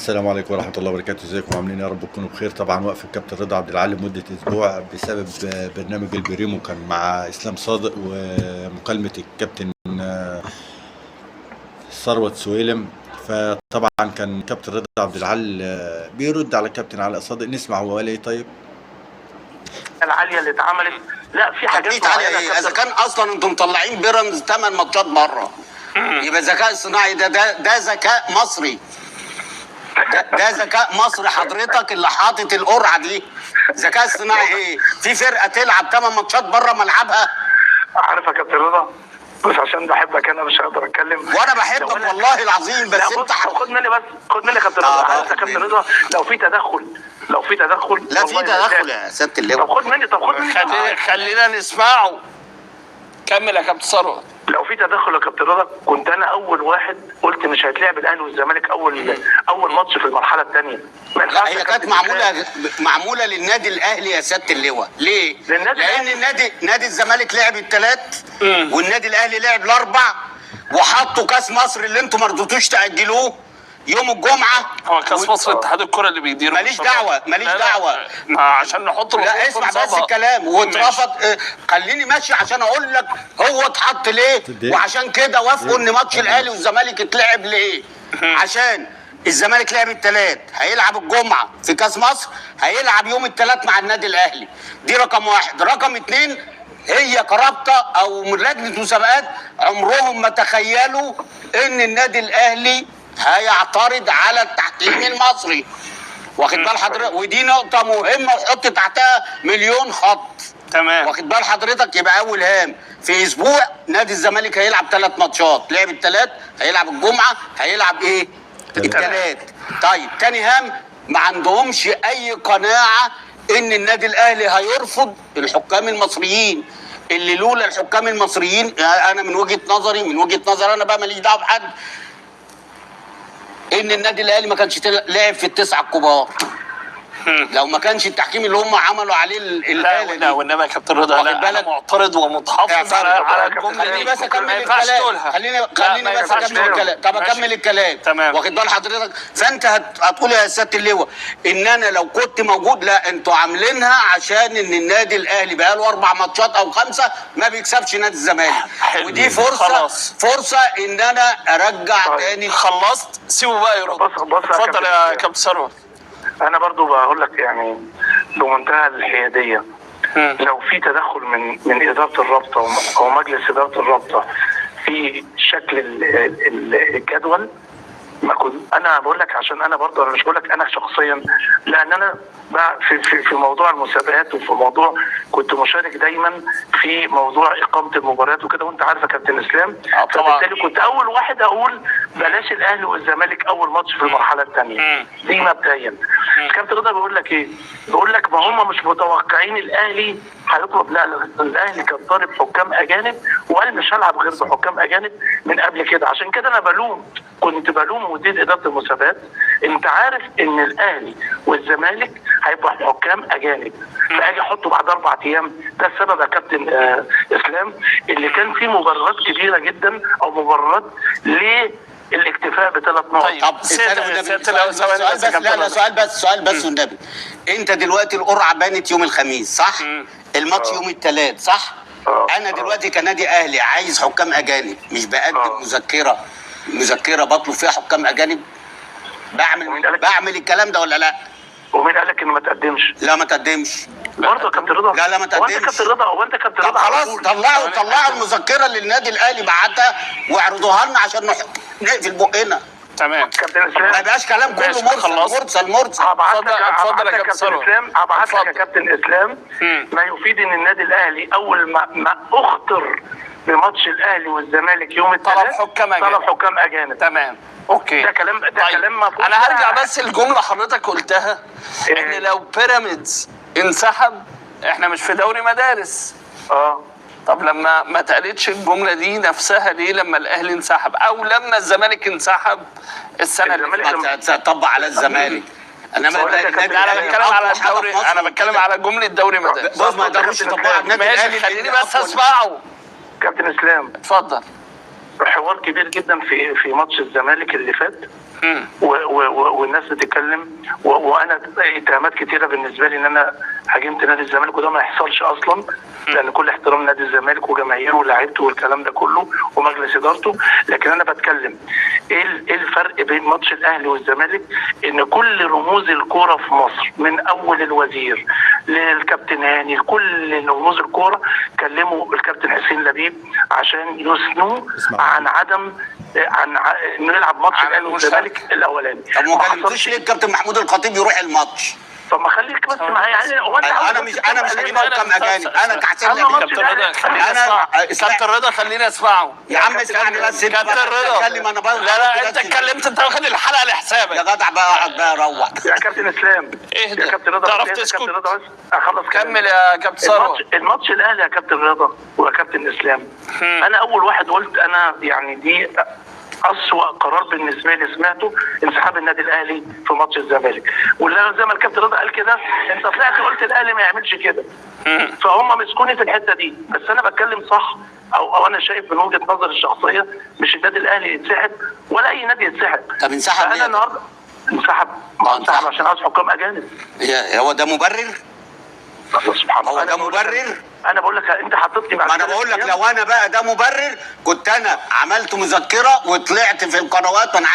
السلام عليكم ورحمة الله وبركاته. ازيكم عاملين؟ يا رب تكونوا بخير. طبعا وقف الكابتن رضا عبد العال لمدة اسبوع بسبب برنامج البريمو، كان مع اسلام صادق ومكالمة الكابتن ثروت سويلم. فطبعا كان كابتن رضا عبد العال بيرد على الكابتن علاء صادق. نسمع هو قال ايه. طيب العالية اللي اتعملت، لا في حاجات تكليت عالية معينة. ايه؟ اذا كان اصلا انتم مطلعين بيراميدز 8 ماتشات بره، يبقى ذكاء صناعي. ده ذكاء مصري، ده ذكاء مصري. حضرتك اللي حاطط القرعة دي ذكاء اصطناعي ايه؟ في فرقه تلعب 8 ماتشات بره ملعبها؟ عارف يا كابتن رضا، بس عشان بحبك انا مش هقدر اتكلم. وانا بحبك والله العظيم، بس انت خد مني بس، خد مني يا كابتن رضا. عارف يا كابتن رضا لو في تدخل، لو في تدخل، لا في تدخل يا سيادة اللواء. طب خد مني، طب خد مني، خلينا نسمعه. كمل يا كابتن ثروت. لو في تدخل يا كابتن رضا كنت انا اول واحد قلت مش هيتلعب الاهلي والزمالك اول ماتش في المرحلة الثانية. لا هي كانت معمولة للنادي الاهلي يا سيادة اللواء. ليه؟ لان النادي، نادي الزمالك لعب الثلاث والنادي الاهلي لعب الاربع، وحطوا كاس مصر اللي انتم ما رضيتوش تاجلوه يوم الجمعة. هو كاس مصر اتحاد الكره اللي بيديره. ماليش دعوه، ماليش دعوه، عشان نحط. لا اسمع بس الكلام واترفض. خليني ماشي عشان اقول لك هو اتحط ليه، وعشان كده وافقوا ان ماتش الاهلي والزمالك اتلعب ليه. عشان الزمالك لعب الثلاث، هيلعب الجمعة في كاس مصر، هيلعب يوم الثلاث مع النادي الاهلي. دي رقم واحد. رقم اثنين، هي كرابطه او من لجنة مسابقات عمرهم ما تخيلوا ان النادي الاهلي هيعترض على التحكيم المصري. واخد بال حضرتك؟ ودي نقطة مهمة وحط تحتها مليون خط. تمام. واخد بال حضرتك؟ يبقى أول هام في أسبوع نادي الزمالك هيلعب 3 ماتشات، لعب الثلاث، هيلعب الجمعة، هيلعب إيه؟ الثلاث. طيب تاني هام، ما عندهمش أي قناعة إن النادي الأهلي هيرفض الحكام المصريين، اللي لولا الحكام المصريين، أنا من وجهة نظري، من وجهة نظري أنا بقى ماليش دعوة بحد، ان النادي الاهلي ما كانش لعب في التسعة الكبار لو ما كانش التحكيم اللي هم عملوا عليه الآلة. لا والنبي يا كابتن رضا، لا انا معترض ومتحفظ على الجملة دي. بس اكمل الكلام، خليني بس اكمل الكلام. طب اكمل الكلام. تمام. واخد بال حضرتك؟ فانت هتقول يا سيادة اللواء ان انا لو كنت موجود، لا انتوا عاملينها عشان ان النادي الاهلي بقاله 4 ماتشات او 5 ما بيكسبش نادي الزمالك، ودي فرصة. خلاص. فرصة ان انا ارجع تاني. خلصت، سيبه بقى يرد. اتفضل يا كابتن ثروت. انا برضو بقول لك يعني بمنتهى الحيادية، لو في تدخل من ادارة الرابطة او مجلس ادارة الرابطة في شكل الجدول، ما كنت انا بقول لك، عشان انا برضو انا مش بقول لك انا شخصيا، لان انا في موضوع المسابقات وفي موضوع كنت مشارك دايما في موضوع اقامه المباريات وكده، وانت عارف يا كابتن اسلام. فبالتالي كنت اول واحد اقول بلاش الاهلي والزمالك اول ماتش في المرحلة الثانية دي مبدئيا. كابتن رضا بيقول لك ايه؟ بيقول لك ما هم مش متوقعين الاهلي هيطلب. لا الاهلي كان طالب حكام اجانب وقال مش هلعب غير بحكام اجانب من قبل كده. عشان كده انا بلوم، كنت بلوم مدير ادارة المسابقات. انت عارف ان الاهلي والزمالك هيبقوا حكام اجانب، فاجي احطه بعد 4 ايام. ده السبب يا كابتن اسلام اللي كان فيه مبررات كبيرة جدا، او مبررات للاكتفاء ب3 نقط. طيب. طب سؤال بس، لا سؤال بس، سؤال بس والنبي. انت دلوقتي القرعة بانت يوم الخميس صح؟ الماتش يوم الثلاث صح؟ انا دلوقتي كنادي اهلي عايز حكام اجانب، مش بقدم مذكره بطلب فيها حكام اجانب؟ بعمل الكلام ده ولا لا؟ ومين قال لك انه ما تقدمش؟ لا ما تقدمش برضه يا كابتن رضا. لا لا ما تقدمش. هو انت كابتن رضا، هو انت كابتن رضا. خلاص طلعوا المذكرة اللي النادي الاهلي بعتها واعرضوها لنا عشان نقفل بقنا. تمام كابتن اسلام، ما يبقاش كلام كله مرسل مرسل مرسل. اتفضل يا كابتن اسلام. هبعت لك يا كابتن اسلام ما يفيد ان النادي الاهلي اول ما اخطر بماتش الاهلي والزمالك يوم الثلاث طلب حكام اجانب. تمام. okay. ده كلام، ده طيب. كلام مفهوم. انا هرجع بس الجملة حضرتك قلتها، ان لو بيراميدز انسحب احنا مش في دوري مدارس. طب لما ما اتقالتش الجملة دي نفسها ليه لما الاهلي انسحب او لما الزمالك انسحب السنة اللي فاتت؟ طبق على الزمالك. انا بتكلم على الدوري، انا بتكلم على جملة دوري مدارس. بص ما يقدروش يطبقوا على النادي الاهلي. خليني بس اسمعه كابتن اسلام. اتفضل. حوار حوار كبير جدا في ماتش الزمالك اللي فات، والناس بتتكلم، وانا اتهامات كتيرة بالنسبة لي ان انا هاجمت نادي الزمالك، وده ما يحصلش اصلا، لان كل احترام نادي الزمالك وجماهيره ولاعيبته والكلام ده كله ومجلس ادارته، لكن انا بتكلم ايه الفرق بين ماتش الاهلي والزمالك؟ ان كل رموز الكورة في مصر من اول الوزير للكابتن هاني، كل رموز الكورة كلموا الكابتن حسين لبيب عشان يثنوه عن عدم عن انه يلعب ماتش الاهلي والزمالك الاولاني. طب ما كلمتوش ليه الكابتن محمود الخطيب يروح الماتش؟ طب ما خليك بس معايا يعني. هو انا مش هجيب حكام اجانب، انا كحسين لبيب. انا كابتن رضا خليني اسمعه يا عم، اسمعني بس. كابتن رضا اتكلم، انا بقى لا انت اتكلمت، انت واخد الحلقة لحسابك يا جدع بقى، اقعد بقى روح يا كابتن اسلام. اهدى يا كابتن رضا، تعرف تسكت؟ كابتن رضا بس اخلص. كمل يا كابتن ثروت. الماتش الاهلي يا كابتن رضا ويا كابتن اسلام، انا اول واحد قلت انا يعني دي أسوأ قرار بالنسبة لي سمعته، انسحاب النادي الأهلي في ماتش الزمالك. ولا زي ما الكابتن رضا قال كده، أنت طلعت قلت الأهلي ما يعملش كده، فهم مسكوني في الحتة دي. بس أنا بتكلم صح، أو أنا شايف من وجهة نظري الشخصية مش النادي الأهلي يتسحب ولا أي نادي يتسحب. طب انسحب ليه؟ أنا النهارده انسحب عشان عاوز حكام أجانب. هو ده مبرر؟ سبحان الله، هو ده مبرر؟ انا بقول لك انت حطيتني مع، ما انا بقول لك لو انا بقى ده مبرر كنت انا عملت مذكره وطلعت في القنوات، وانا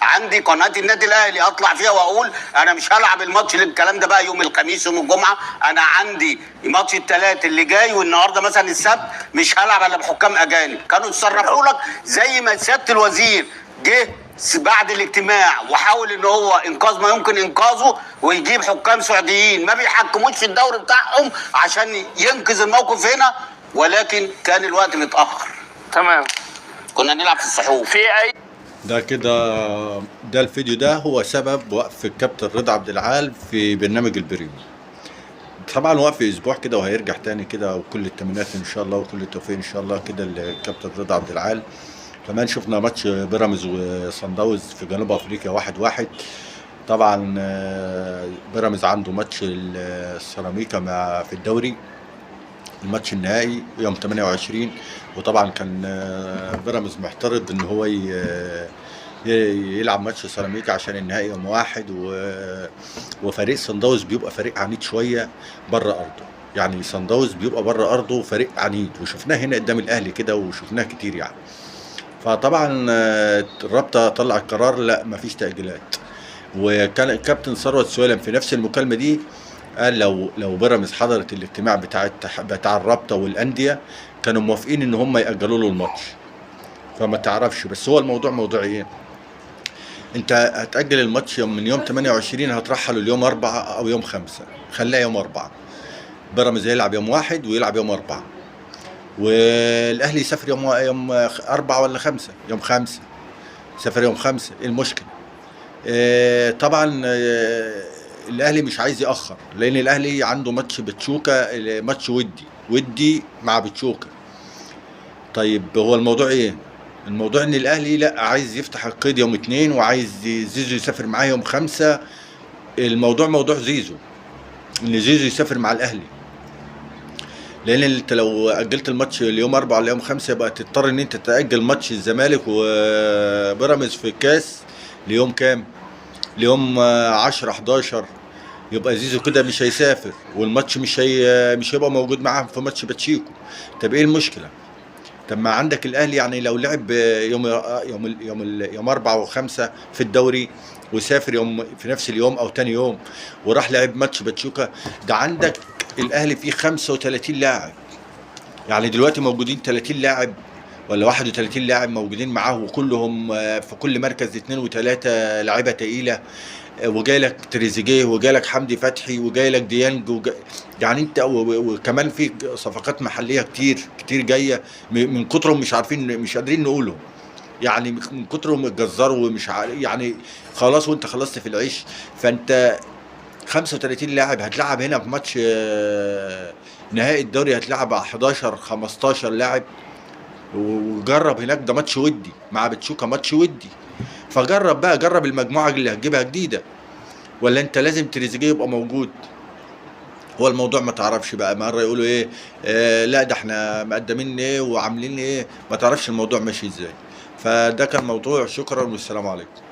عندي قناة النادي الاهلي اطلع فيها واقول انا مش هلعب الماتش الكلام ده بقى يوم الخميس يوم الجمعة، انا عندي ماتش الثلاث اللي جاي والنهارده مثلا السبت مش هلعب الا بحكام اجانب. كانوا يتصرفوا لك زي ما سيادة الوزير جه بعد الاجتماع وحاول ان هو انقاذ ما يمكن انقاذه ويجيب حكام سعوديين ما بيحكموش في الدوري بتاعهم عشان ينقذ الموقف هنا، ولكن كان الوقت متاخر. تمام، كنا نلعب في الصحوف. في اي ده كده، ده الفيديو ده هو سبب وقف الكابتن رضا عبد العال في برنامج البريمو. طبعا وقف اسبوع كده وهيرجع تاني كده، وكل التمنيات ان شاء الله وكل التوفيق ان شاء الله كده للكابتن رضا عبد العال. كمان شفنا ماتش بيراميدز وصن داونز في جنوب افريقيا 1-1. طبعا بيراميدز عنده ماتش السيراميكا مع في الدوري، الماتش النهائي يوم 28، وطبعا كان بيراميدز معترض ان هو يلعب ماتش سيراميكا عشان النهائي يوم 1، وفريق صن داونز بيبقى فريق عنيد شوية بره ارضه، يعني صن داونز بيبقى بره ارضه فريق عنيد، وشفناه هنا قدام الاهلي كده وشفناه كتير يعني. فطبعا الرابطة طلع القرار لا مفيش تاجيلات، وكان الكابتن ثروت سويلم في نفس المكالمة دي قال لو بيراميدز حضرت الاجتماع بتاع الرابطة والاندية كانوا موافقين ان هم ياجلوا له الماتش. فما تعرفش، بس هو الموضوع موضوع ايه؟ انت هتاجل الماتش من يوم 28 هترحله اليوم 4 او يوم 5، خليها يوم 4. بيراميدز هيلعب يوم 1 ويلعب يوم 4، والاهلي يسافر يوم 4 ولا 5، يوم 5 سافر يوم 5. ايه المشكلة؟ طبعا الاهلي مش عايز ياخر، لان الاهلي عنده ماتش بتشوكا، ماتش ودي مع بتشوكا. طيب هو الموضوع ايه؟ الموضوع ان الاهلي لا عايز يفتح القيد يوم 2 وعايز زيزو يسافر معاه يوم 5. الموضوع موضوع زيزو، ان زيزو يسافر مع الاهلي، لان انت لو اجلت الماتش اليوم 4 ولا يوم 5 يبقى تضطر ان انت تاجل ماتش الزمالك وبيراميدز في الكاس ليوم كام؟ ليوم 10 11. يبقى زيزو كده مش هيسافر، والماتش مش هيبقى موجود معاهم في ماتش باتشيكو. طب ايه المشكلة؟ طب ما عندك الاهلي يعني لو لعب يوم يوم يوم يوم 4 و5 في الدوري وسافر يوم في نفس اليوم او تاني يوم وراح لعب ماتش باتشوكا، ده عندك الاهلي فيه 35 لاعب، يعني دلوقتي موجودين 30 لاعب ولا 31 لاعب موجودين معاه، وكلهم في كل مركز 2 و3 لاعيبه تقيلة، وجاي لك تريزيجيه وجاي لك حمدي فتحي وجاي لك ديانج يعني انت وكمان في صفقات محليه كتير كتير جاية، من كترهم مش عارفين مش قادرين نقولهم، يعني من كترهم اتجزروا ومش يعني خلاص، وانت خلصت في العيش. فانت 35 لاعب هتلعب هنا في ماتش نهائي الدوري، هتلعب 11 15 لاعب، وجرب هناك، ده ماتش ودي مع بتشوكا، ماتش ودي، فجرب بقى، جرب المجموعة اللي هتجيبها جديدة، ولا انت لازم تريزيجيه يبقى موجود؟ هو الموضوع ما تعرفش بقى، مرة يقولوا ايه لا ده احنا مقدمين ايه وعاملين ايه، ما تعرفش الموضوع ماشي ازاي. فده كان موضوع. شكرا والسلام عليكم.